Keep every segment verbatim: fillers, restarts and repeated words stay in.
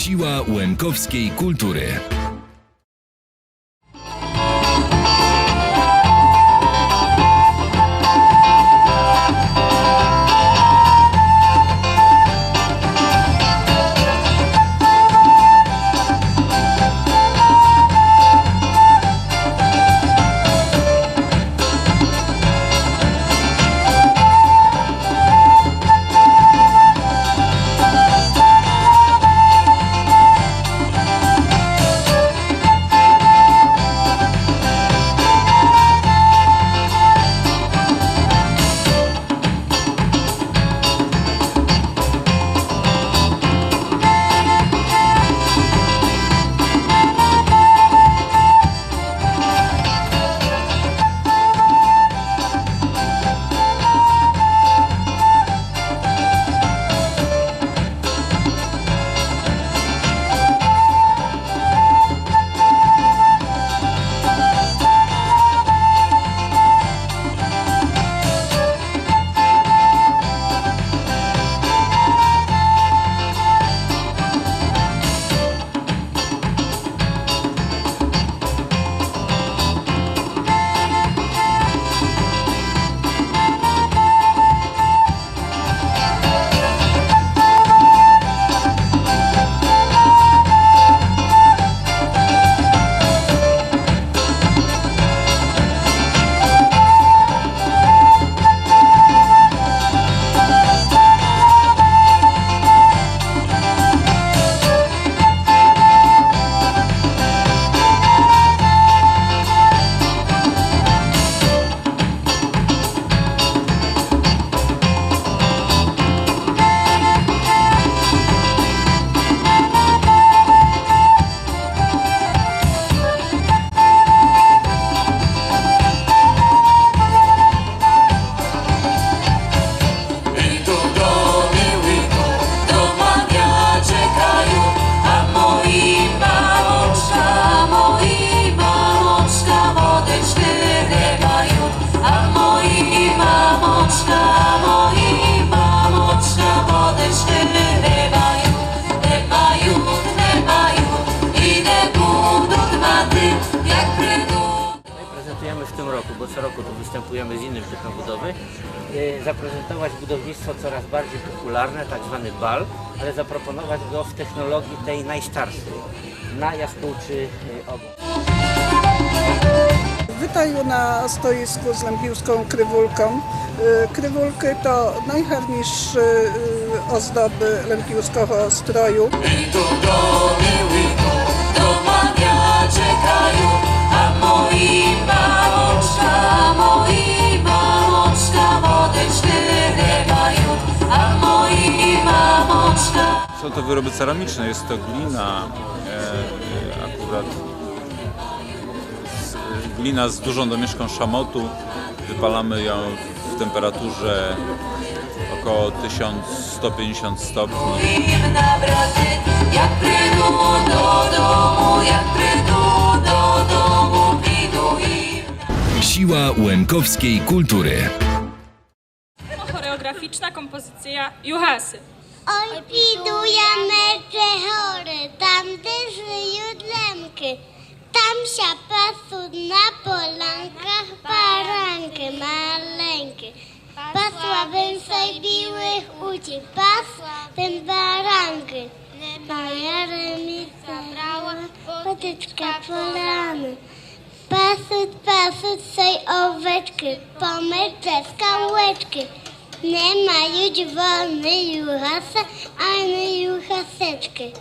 Siła łemkowskiej kultury. My prezentujemy w tym roku, bo co roku tu występujemy z innym typem budowy, e, zaprezentować budownictwo coraz bardziej popularne, tak zwany bal, ale zaproponować go w technologii tej najstarszej, na jaskółczy, e, ogon. Вітаю на стоїску з лемківськом кривульком. Е, кривулькы то найгарніші, е, оздобы лемківського строю. Są to wyroby ceramiczne, jest to glina, e, akurat z, glina z dużą domieszką szamotu. Wypalamy ją w temperaturze około tysiąc sto pięćdziesiąt stopni. Siła łemkowskiej kultury. Хореоґрафічна композиція Югасы. Ой, піду я, мече, горы, там, де жыют Лемкы. Там ся пасут на полянках баранкы маленькы. Пасла бым сой білых утік, пасла бым баранкы. Моя реміса брала, потичка поляны. Пасут, пасут сой овечкы, померли скалечкы. Не мають вони югаса, ані югасечкы.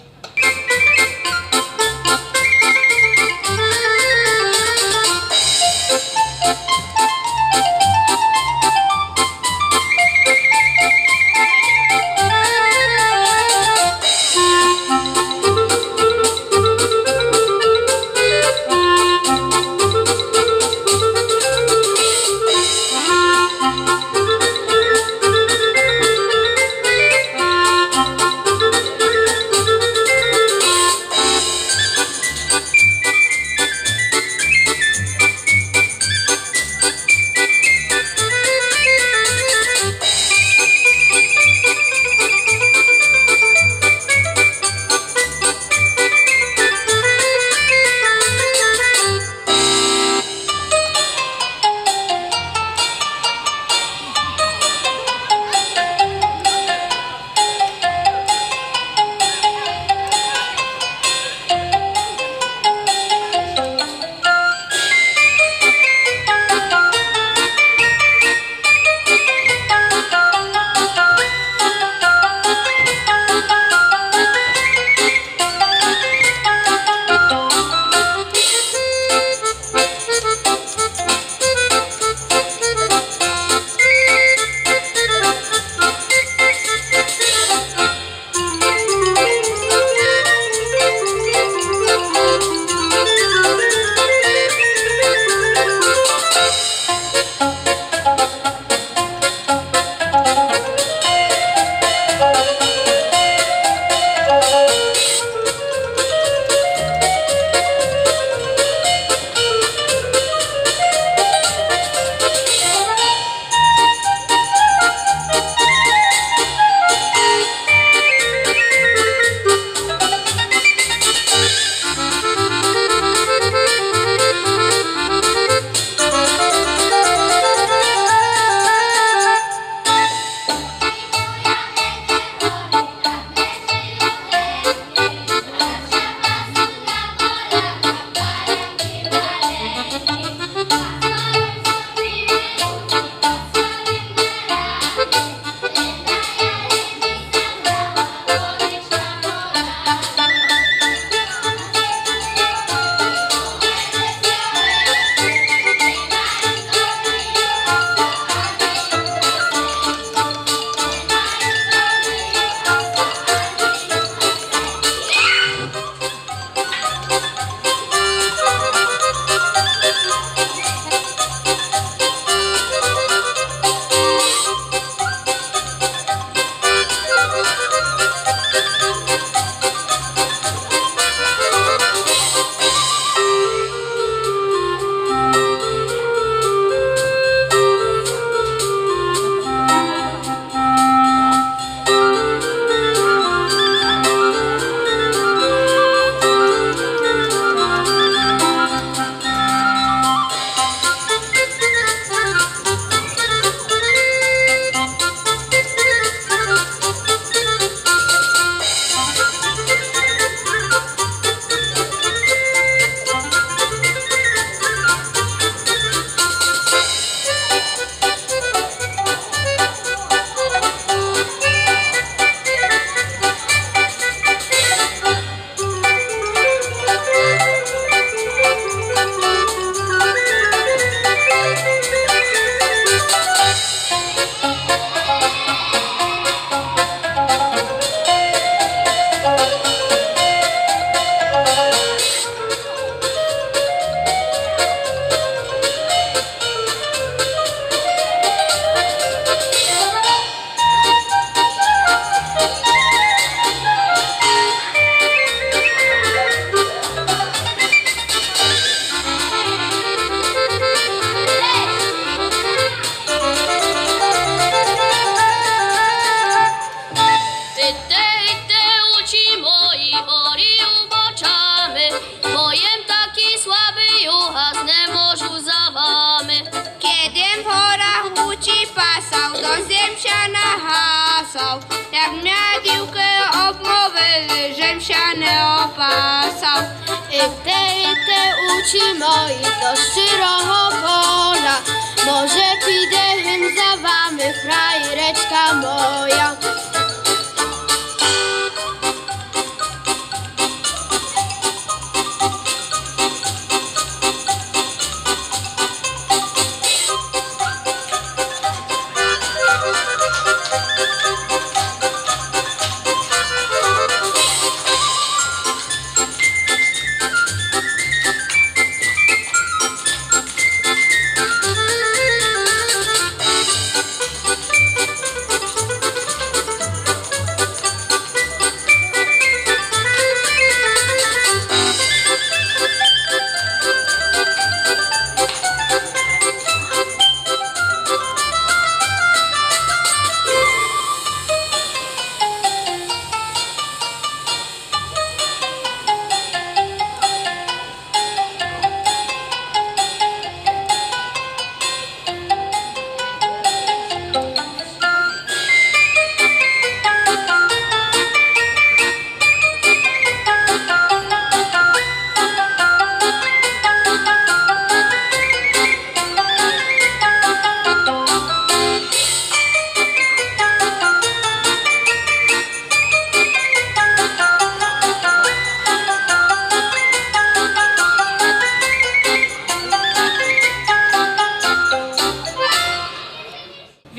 Ся нагасав, як мя дівкы обмовили, жем ся не опасав. Идте, идте, учі мої, до щирого поля, може, піде гым за вами, фраєречка моя.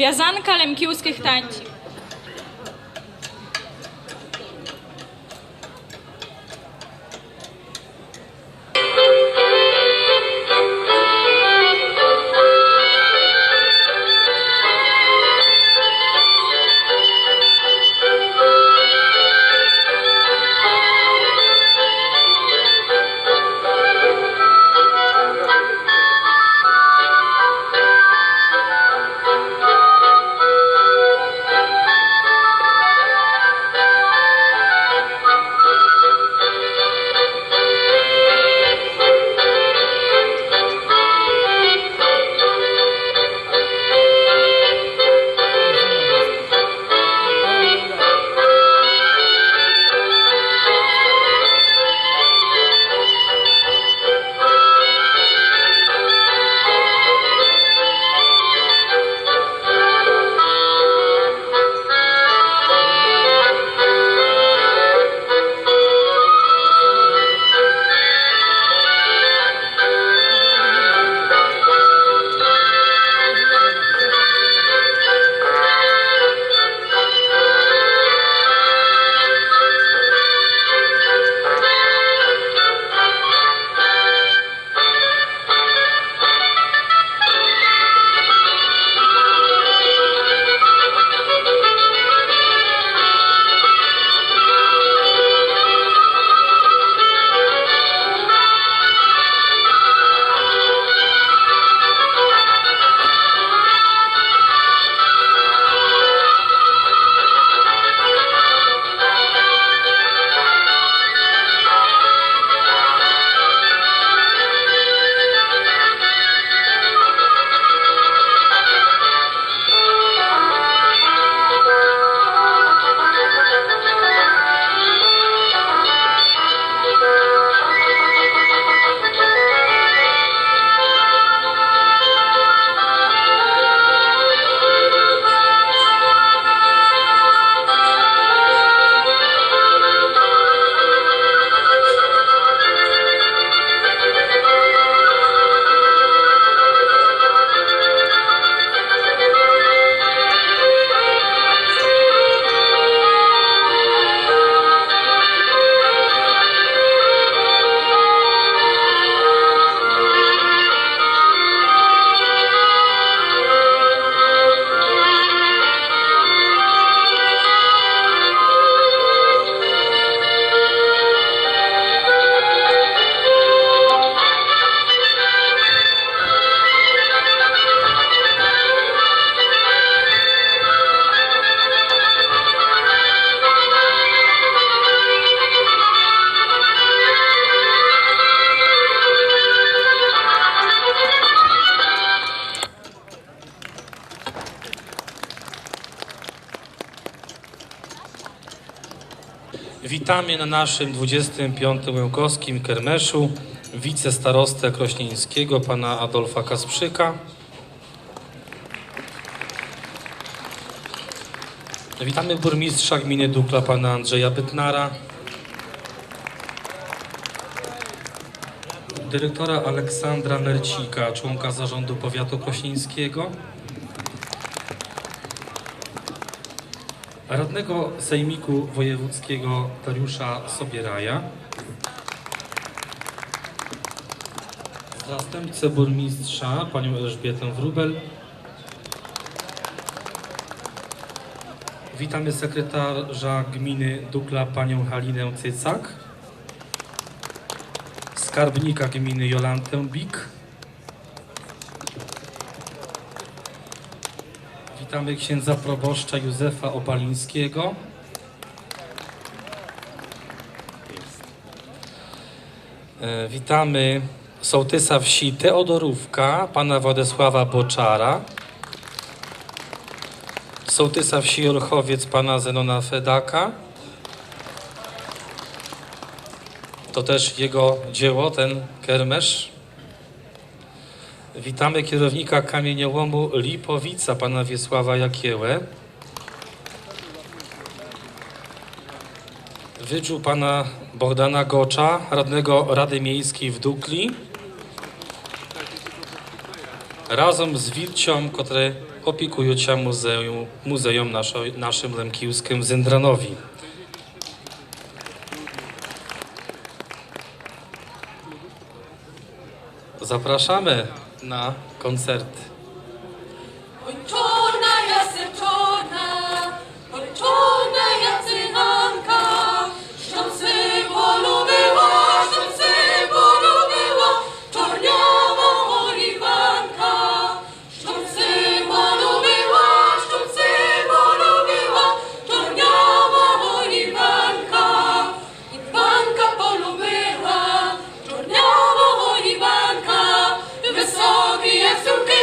Вязанка лемківскых танців. Witamy na naszym dwudziestym piątym łemkowskim kermeszu wicestarostę krośnieńskiego, pana Adolfa Kasprzyka. Witamy burmistrza gminy Dukla, pana Andrzeja Bytnara, dyrektora Aleksandra Mercika, członka zarządu powiatu krośnieńskiego, radnego sejmiku wojewódzkiego Dariusza Sobieraja, zastępcę burmistrza, panią Elżbietę Wróbel. Witamy sekretarza gminy Dukla, panią Halinę Cycak, skarbnika gminy Jolantę Bik. Witamy księdza proboszcza Józefa Opalińskiego. E, witamy sołtysa wsi Teodorówka, pana Władysława Boczara, sołtysa wsi Olchowiec, pana Zenona Fedaka. To też jego dzieło, ten kermesz. Witamy kierownika kamieniołomu Lipowica, pana Wiesława Jakiełę. Wyczuł pana Bohdana Gocza, radnego Rady Miejskiej w Dukli, razem z Wilczą, które opiekują się muzeum, muzeum naszo-, naszym Lemkiłskim w Zyndranowi. Zapraszamy na koncert. Ой, чорна я се чорна, ой, чорна я циганка, што се полюбила, што се полюбила, чорнявого Іванка. Што се полюбила, што се полюбила, чорнявого Іванка. Іванка полюбила, чорнявого Іванка, высокый як струмки,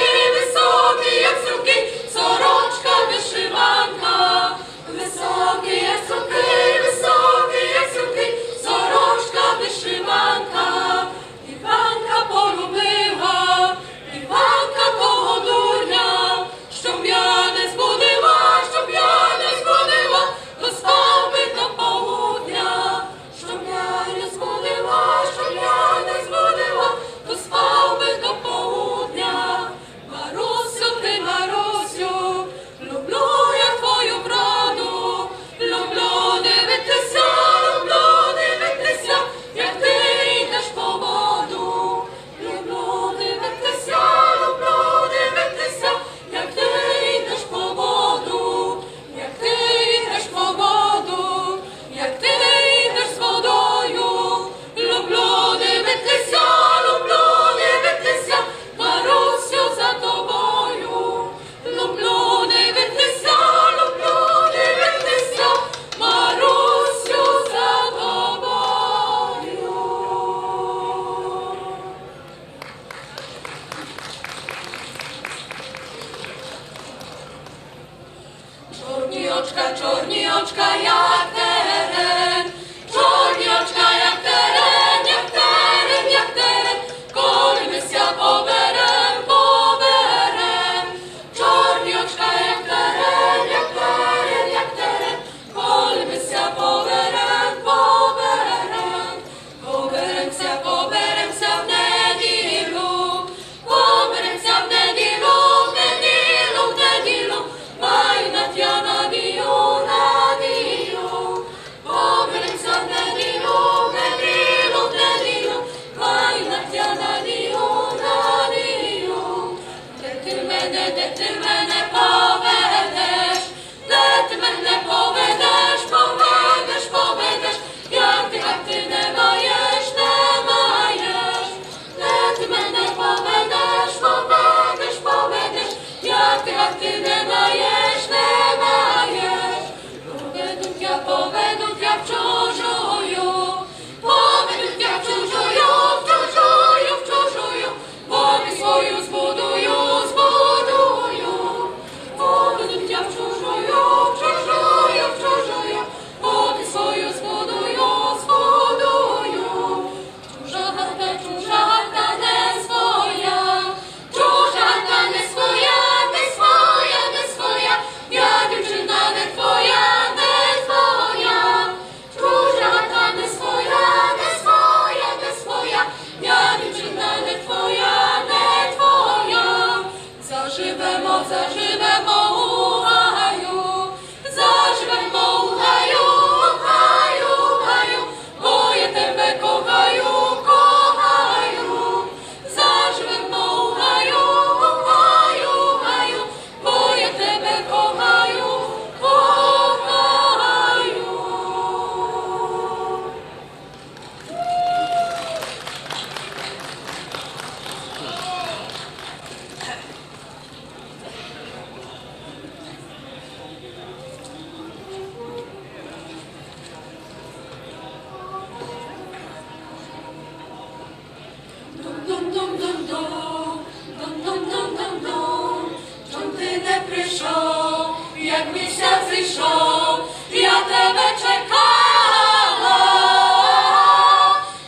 Дум, дум, дум, дум, дум, дум. Чом ты не пришов, як місяць зійшов, я тебе чекала.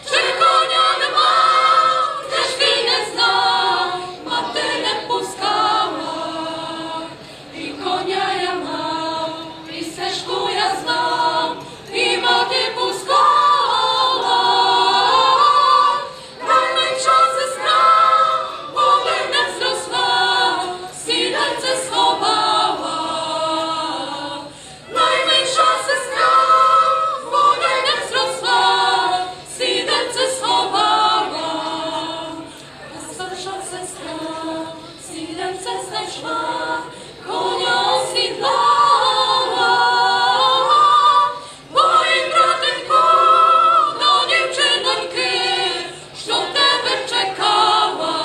Чи коня не мав, же ж ты не знав, мати не пускала. І коня я мав, і стежку я знав, і мати пускала. Найменша сестра, бо не зросла, сідальце сховала. Найменша сестра, бо не зросла, сідальце сховала. А старша сестра сідальце знайшла, коня осідлала. Ой, братенько, до дівчиноньки, що в тебе чекала.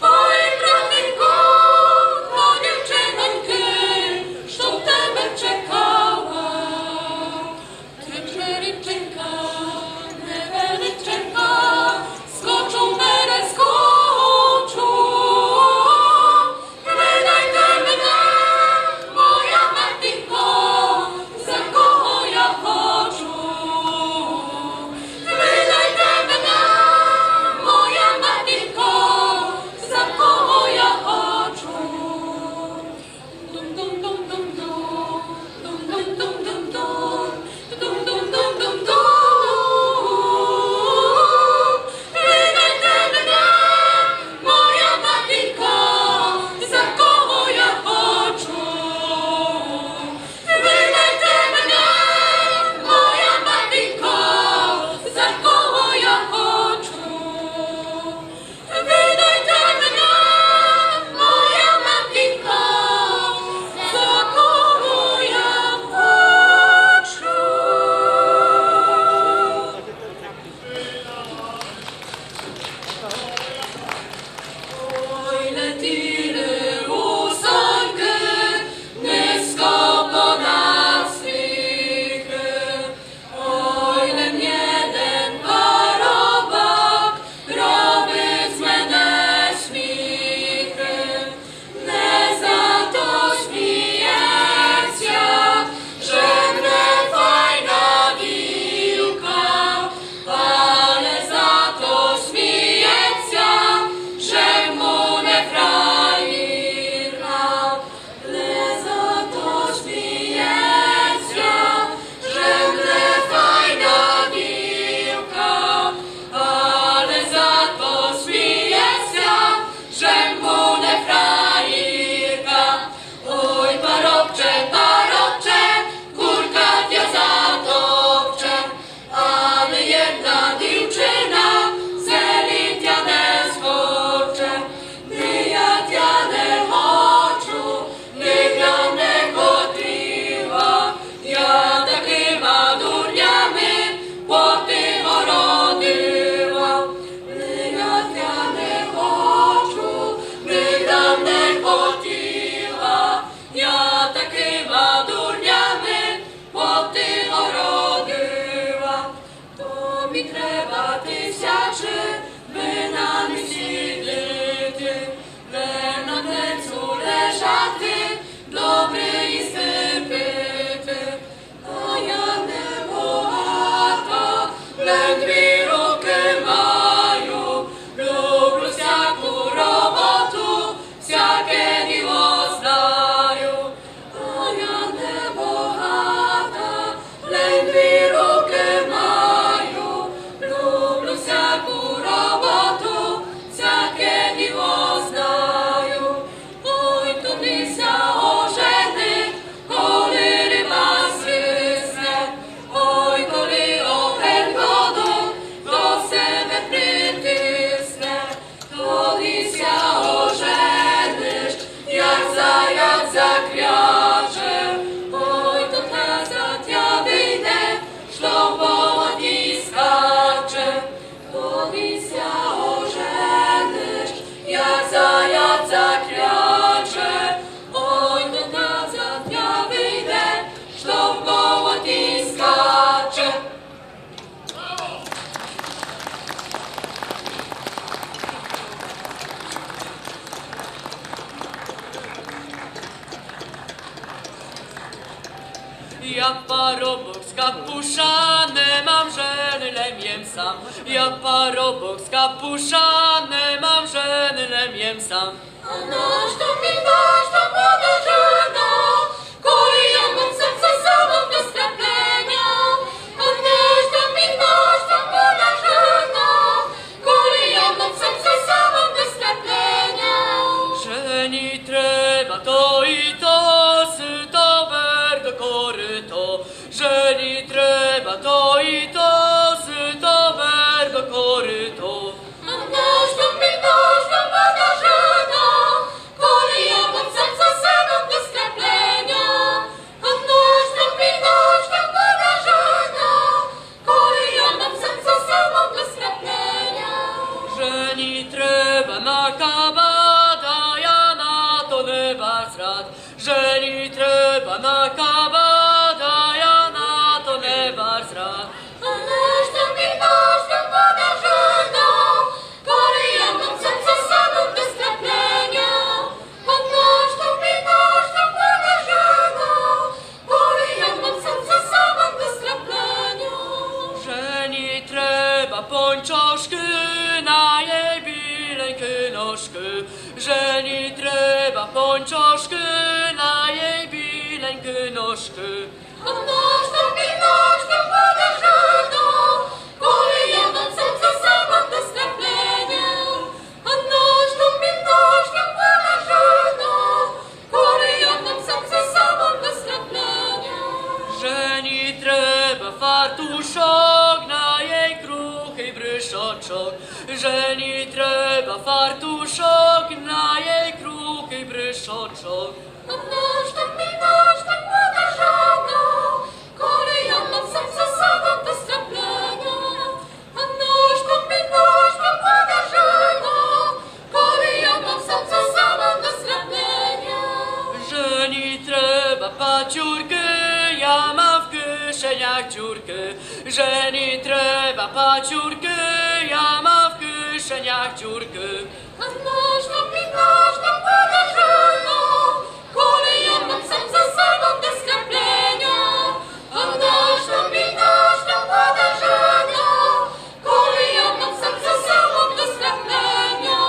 Ой, братенько, до дівчиноньки, що в тебе чекала. Тече річенька, невеличенька, скочу, перескочу. Видайте мене, моя матінко, за кого я хочу. Видайте мене, моя матінко, за кого я хочу. Дум-дум-дум-дум-дум, дум-дум-дум-дум-дум, дум-дум-дум-дум-дум. Видайте мене, моя матінко, за кого я хочу. Видайте мене, моя матінко, за кого я хочу. Видайте мене, моя матінко, за кого я Я парубок з Капуша, не мам жены, лем єм сам. Я парубок з Капуша, не мам жены, лем єм сам. А нашто ми, нашто, млода жыно, коли я мам сам за собом до скраплєня? А нашто ми, нашто, млода жыно, коли я мам сам за собом до скраплєня? Женіц треба то і то, сыто, бердо, корыто. Женіц треба то і то, сыто, бердо, корыто. А нашто ми, нашто, млода жыно, коли я мам сам за собом до скраплєня? А нашто ми, нашто, млода жыно, коли я мам сам за собом до скраплєня? Женіц треба на кабада, я на то не барз рад. Женіц треба на кабада, я на то не барз рад. А нашто ми, нашто, млода жыно, коли я мам сам за собом до скраплєня? А нашто ми, нашто, млода жыно, коли я мам сам за собом до скраплєня? Женіц треба пончошкы на єй біленькы ножкы. Женіц треба пончошкы на єй біленькы ножкы. А нашто ми, нашто, млода жыно, коли я мам сам за собом до скраплєня? А нашто ми, нашто, млода жыно, коли я мам сам за собом до скраплєня? Женіц треба фартушок на єй крухый брышочок. Женіц треба фартушок на єй крухый брышочок. А нашто ми, нашто, млода жыно, коли я мам сам за собом до скраплєня? А нашто ми, нашто, млода жыно, коли я мам сам за собом до скраплєня? Женіц треба пацюркы, я мам в кышенях дзюркы. Женіц треба пацюркы, я мам в кышенях дзюркы. А нашто ми, нашто, млода жыно, коли я мам сам за собом до скраплєня? А нашто ми, нашто, млода жыно, коли я мам сам за собом до скраплєня?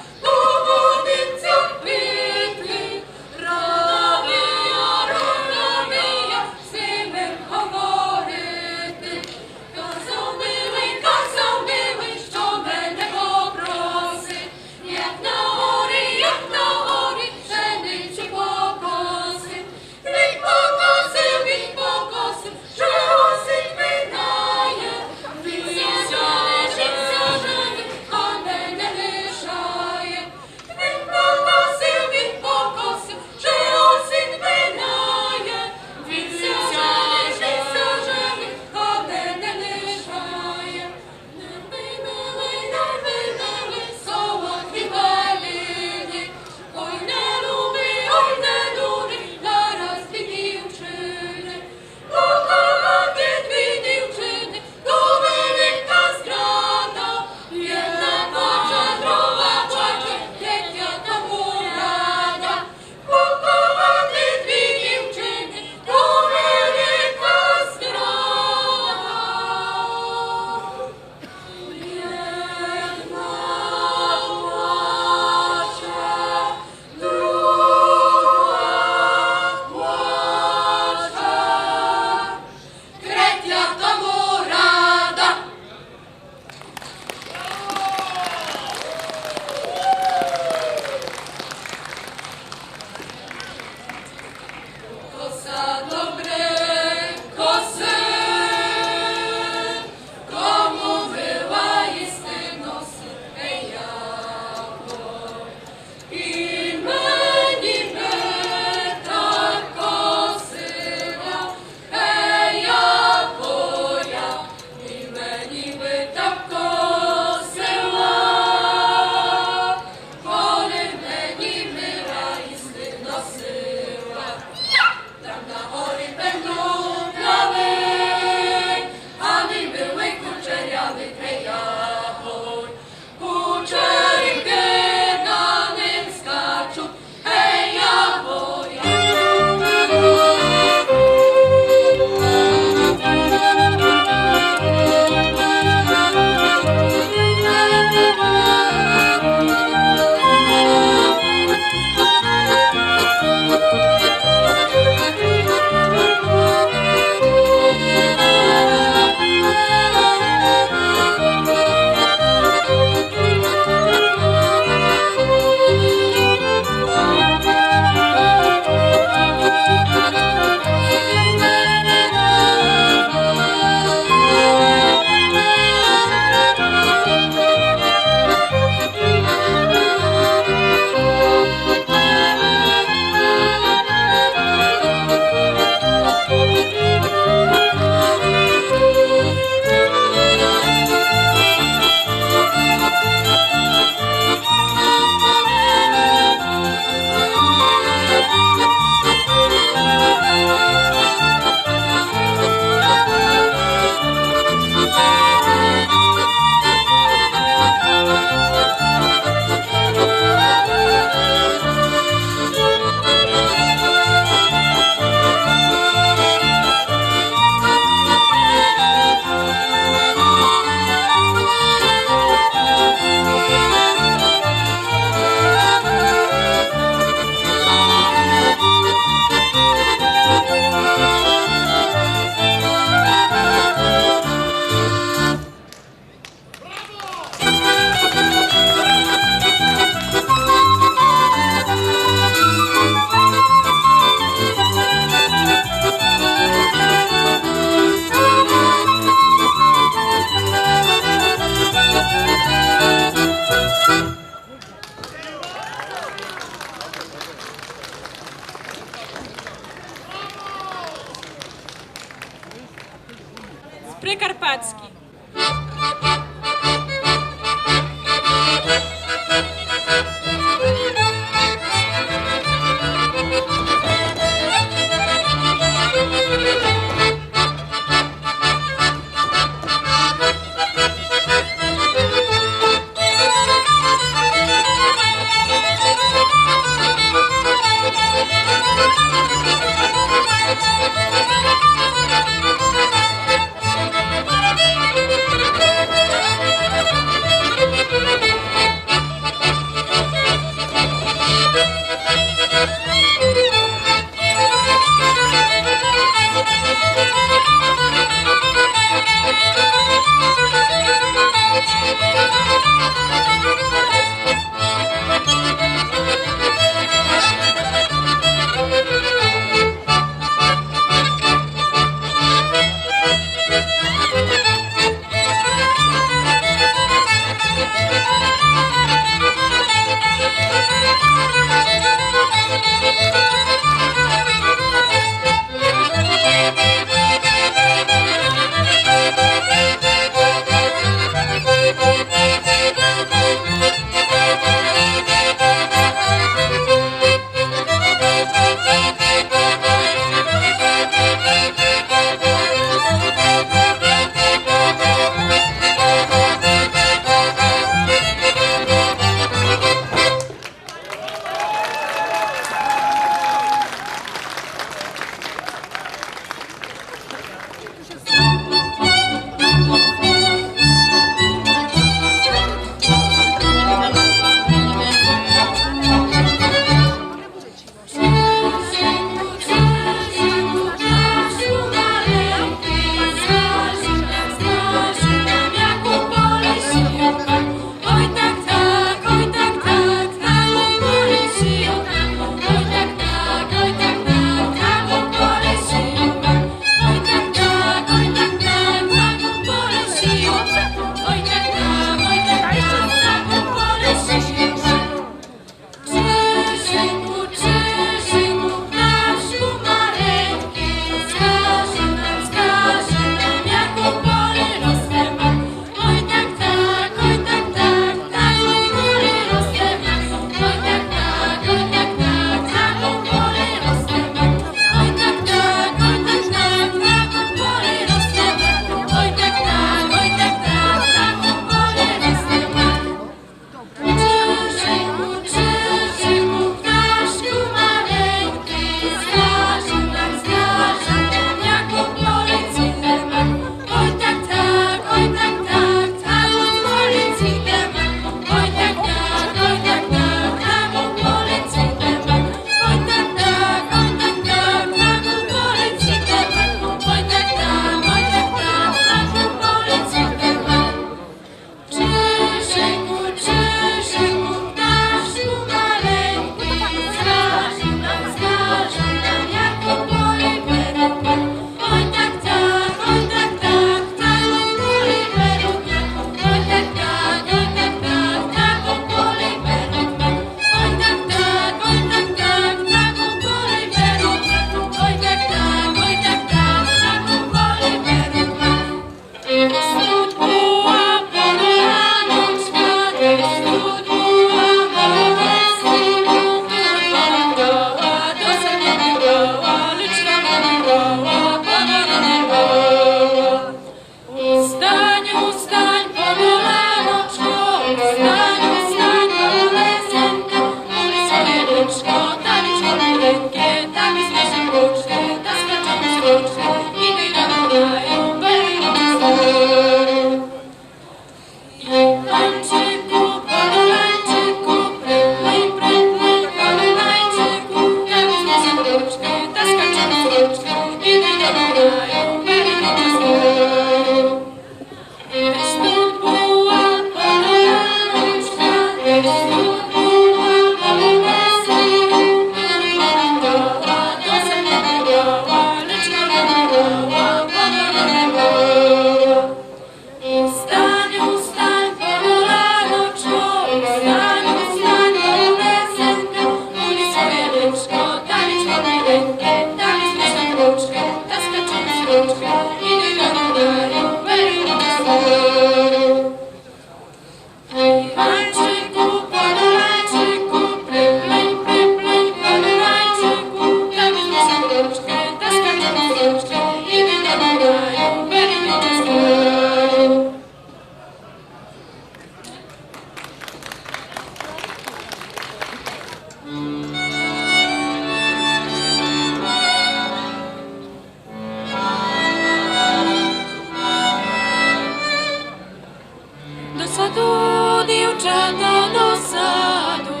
Дівчата до саду,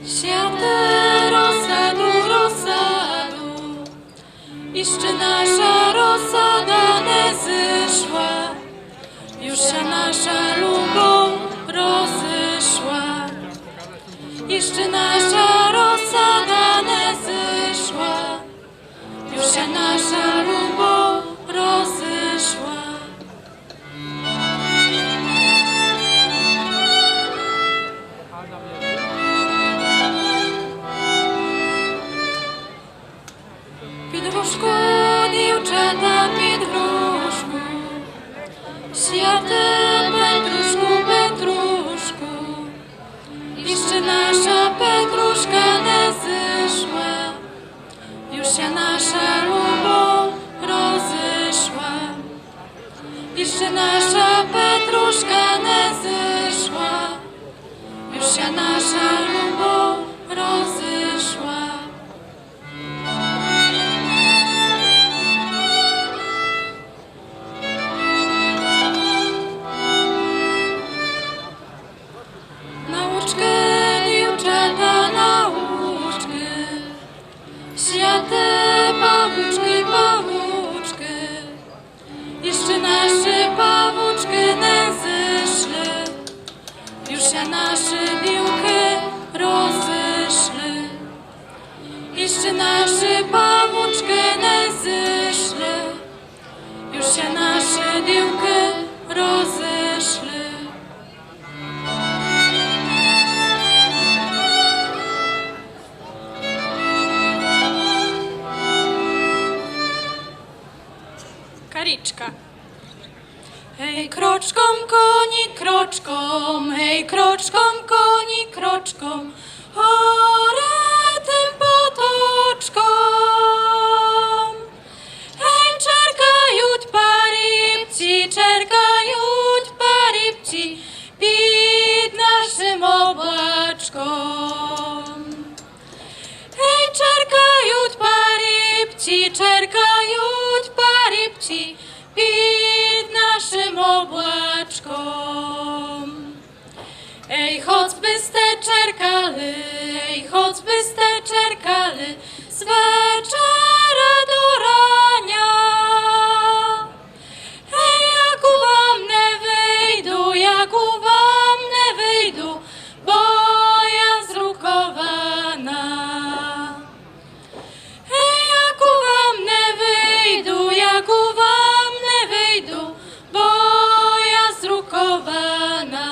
сяте розсаду, розсаду. Іщы наша розсада не зышла, юж ся наша любов розышла. Іщы наша розсада не зышла, юж ся наша любов розышла. Під грушку, дівчата, під грушку, сяте петрушку, петрушку. Іщы наша петрушка не зышла, юж ся наша любов розышла. Іщы наша петрушка не зышла, юж ся наша любов розышла. Научкы, дівчата, научкы, сяте павучкы, павучкы. Іщы нашы павучкы не зышли, юж ся нашы дівкы розышли. Іщы нашы павучкы не зышли, юж ся нашы дівкы розышли. Карічка. Гей, крочком, коні, крочком, гей, крочком, коні, крочком, горы тым поточком. Гей, черкають парібці, черкають парібці під нашым облачком. Гей, черкають парібці, черкають парібці під нашым облачком. Гей, хоц бы сте черкали, гей, хоц бы сте черкали з вечера до раня. Гей, я ку вам не выйду, я ку вам не выйду, бо я зрукована. Гей, я ку вам не выйду, я ку вам не выйду, бо я зрукована.